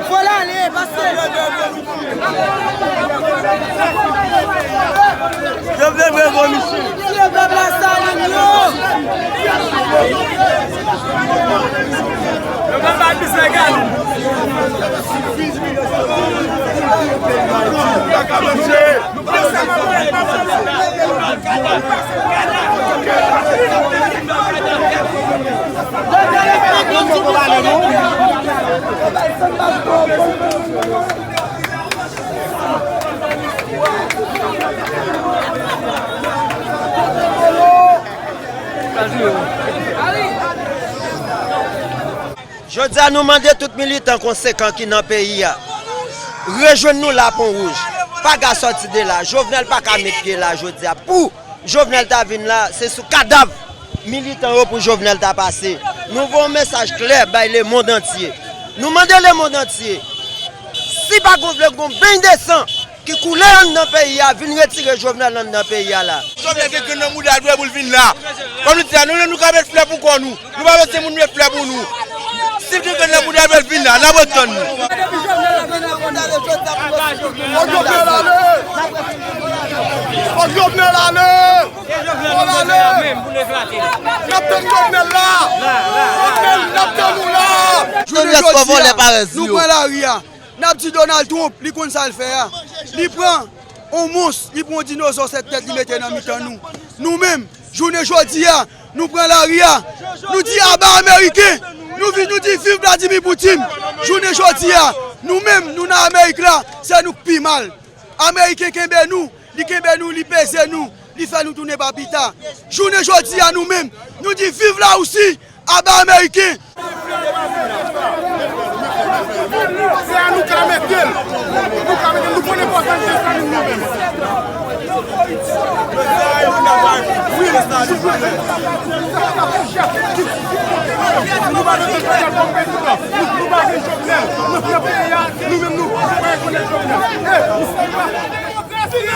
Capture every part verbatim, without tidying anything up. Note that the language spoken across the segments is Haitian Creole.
Fò l ale, pase. Jovenel Grégory, mesye. Tire pèp la, Saline yo. Yo pa bay misye gaz. Jodi a, nou mande tout militan konsekan ki nan peyi a, rejwenn nou la Pon Wouj. Pa ka sòti de la. Jovenel pa ka met pye la jodi a. Pou Jovenel ta vin la, se sou kadav militan yo pou Jovenel ta pase. Nou voye yon mesaj klè bay lemonn antye. Nou mande lemonn antye, si pa gon vle gon beny de san ki koule anndan peyi a, vin retire Jovenel anndan peyi a la. Jovenel gen grenn nan mouda l dwe pou l vin la. Kòm nou di a, nou menm nou ka met flè pou kò nou. Nou pa bezwen moun met flè pou nou. Si l gen grenn nan mouda l, l vin la, n ap ret tann li. Fòk Jovenel ale! Fòk Jovenel ale! Fò l ale! N ap tann Jovenel la! Jovenel, n ap tann ou la! Jounen jodi a, nou pran lari a. N ap di Donald Trump, li konn sa l fè a. Li pran yon mons, li pran yon dinozò sèt tèt, li mete nan mitan nou. Nou menm, jounen jodi a, nou pran lari a. Nou di aba Ameriken. Nou vin, nou di viv Vladimir Putin. Jounen jodi a, nou menm, nou nan Amerik la, se nou k pi mal. Ameriken kenbe nou, li kenbe nou, li peze nou, li fè nou tounen pa pita. Jounen jodi a, nou menm, nou di viv Larisi, aba Ameriken. Se a nou ka mete l. Nou ka mete l. Nou konnen pòtans de Saline nou menm. Nou pa bezwen Jovenel kòm prezidan. Nou, nou pa gen Jovenel. Nou, nou, nou, nou menm nou pa rekonèt Jovenel. Eh, nou pa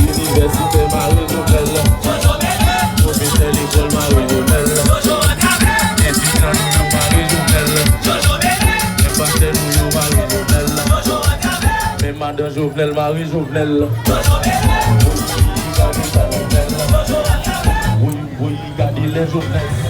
Inivèsite mare Jovenel. Epitan nou yo mare Jovenel. Enpastè nou yo mare Jovenel. Men madan Jovenel mare Jovenel. Wi, wi, gade sa Jovenel. Wi, wi, gade lè Jovenel.